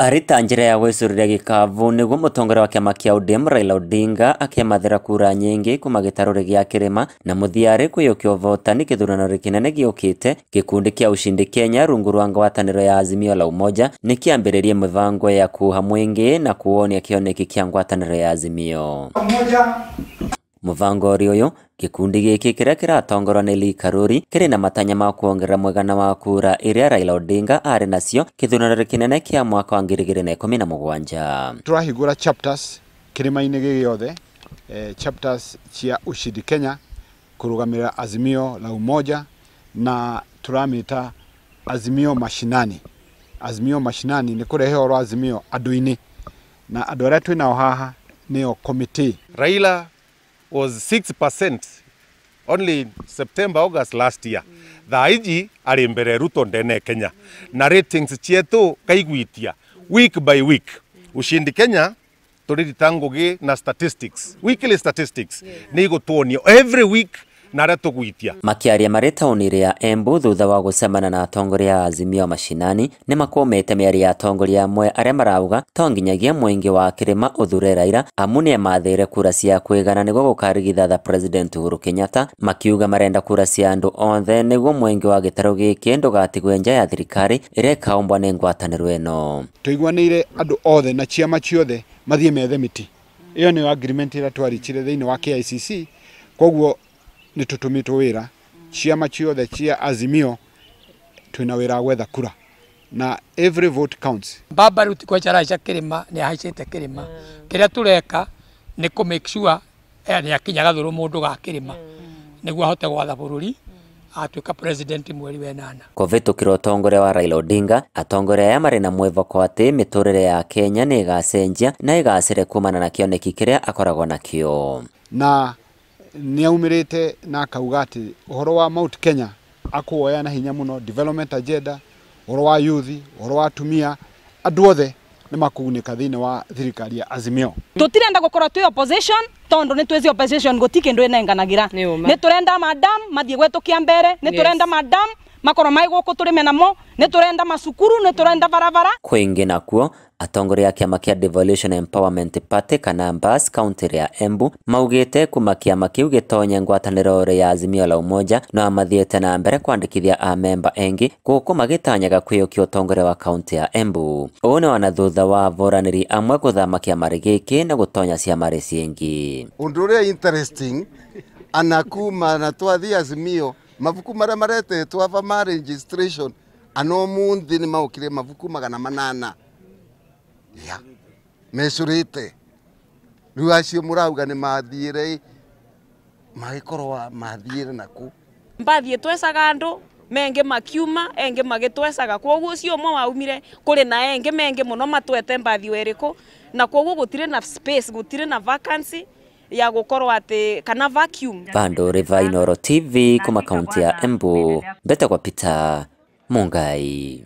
Arĩ ta njĩra ya gwĩcũrĩria gĩkabu nĩguo mũtongoria wa kĩama kĩa ODM Raila Odinga akĩmathĩra kura nyingĩ kuma gĩtarũ gĩa kĩrĩma na mũthia arĩ kwĩyũkia ũhotani gĩthurano kĩnene gĩũkĩte. Gĩkundi kĩa Ushindi Kenya rungu rwa ngwatanĩro ya Azimio la Umoja nĩkĩambĩrĩrie mĩbango ya kuha mũingĩ na kuonia kĩoneki kĩa ngwatanĩro ya Azimio. Mũbango ũrĩ ũyũ gĩkundi gĩkĩ kĩrĩa kĩratongorwo nĩ Lee Karuri kĩrĩ na matanya ma kuongerera mũigana wa kura iria Raila Odinga arĩ nacio gĩthurano kĩnene kĩa mwaka wa 2017. Tũrahingũra chapters kĩrĩma-inĩ gĩothe, chapters cia Ushindi Kenya kũrũgamĩrĩra Azimio la Umoja, na tũramĩta Azimio Mashinani. Azimio Mashinani nĩ kũrehe ũhoro wa Azimio andũ-inĩ, na andũ arĩa twĩnao haha nĩo committee. Raila was 6% only September, August last year. Thaa iji ari mbere Ruto ndene Kenya. Na ratings cietu kaigwitia week by week. Ushindi Kenya turirita ngugi na statistics, weekly statistics. Ni igutuonio every week na aria tugwitia. Makiaria marĩ taũni ya Embu thutha wa gũcemana na atongoria a Azimio mashinani nĩ makũmĩte mĩario ya atongoria amwe arĩa marauga to nginyagia mũingĩ wa kĩrĩma ũthure Raila amu nĩemathĩire kura cia kwĩgana nĩguo gũkarigithatha President Uhuru Kenyatta, makiuga marenda kura cia andũ othe nĩguo mũingĩ wa gĩtarũ gĩkĩ ndũgatigwe nja ya thirikari ĩrĩa ĩkaũmbwa nĩ ngwatanĩro ĩno. Tũiguanĩire andũ othe na ciama ciothe mathiĩ methe mĩtĩ. Ĩyo nĩyo agreement ĩrĩa twarichire thĩinĩ wa KICC, koguo nĩ tũtũmĩtwo wĩra ciama ciothe cia Azimio twĩna wĩra wa gwetha kura na every vote counts. Baba rĩu ti kwecha araica kĩrĩma, nĩ ahaicĩte kĩrĩma. Kĩrĩa tũreka nĩ kũ make sure nĩ akinya gathũrũ mũndũ ga kĩrĩma nĩguo ahote gwatha bũrũri atuĩka president mweri wa 8. Kũvĩtũkĩra ũtongoria wa Raila Odinga, atongoria aya marĩ na mwĩvoko atĩ mĩtũrĩre ya Kenya nĩ ĩgacenjia na ĩgacĩre kumana na kĩoneki kĩrĩa akoragwo nakĩo. Na nĩaumĩrĩte na akauga atĩ ũhoro wa Mount Kenya akuoya na hinya mũno, development agenda, ũhoro wa youth, ũhoro wa atumia, andũ othe nĩ makugunĩka thĩinĩ wa thirikari ya Azimio. Tũtirenda gũkorwo twĩ opposition tondu nĩ twĩzi opposition gũti kĩndũ ĩnenganagĩra. Nĩ tũrenda madam mathiĩ gwetũkia mbere, nĩ tũrenda madam makorwo mai gũkũ tũrĩme namo, nĩ tũrenda macukuru, nĩ tũrenda barabara. Kwĩngĩ nakuo atongoria a kĩama kĩa Devolution Empowerment Party kana MBAS kaunti ya Embu maugĩte kuma kĩama kĩu gĩtonye ngwatanĩro ya Azimio la Umoja no mathiĩte na mbere kwandĩkithia amemba engi gũkũ magĩtanyaga kwĩyũkia ũtongoria wa kaunti ya Embu. Ũũ nĩ wana thutha wa avũranĩri amwe gũthama kĩama gĩkĩ na gũtonya ciama ciĩngĩ. Ũndũ ũrĩa interesting anakuma na twathi Azimio mabuku marĩa maretetwo ava ma registration ano munthi nĩ maũkire mabuku 800 ya mecurite rĩu acio mũrauga nĩ mathiire magĩkorwo mathiire naku mbathiĩ twecaga andũ menge makiuma enge magĩtwecaga kwoguo ũcio ũmwe waumire kũrĩ na enge menge mũno matwete mbathi ĩrĩkũ na kwoguo gũtirĩ na space, gũtirĩ na vacancy ya gũkorwo atĩ kana vacuum. Bando River Inooro TV kuma kaunti ya Embu, mbete kwa Peter Mungai.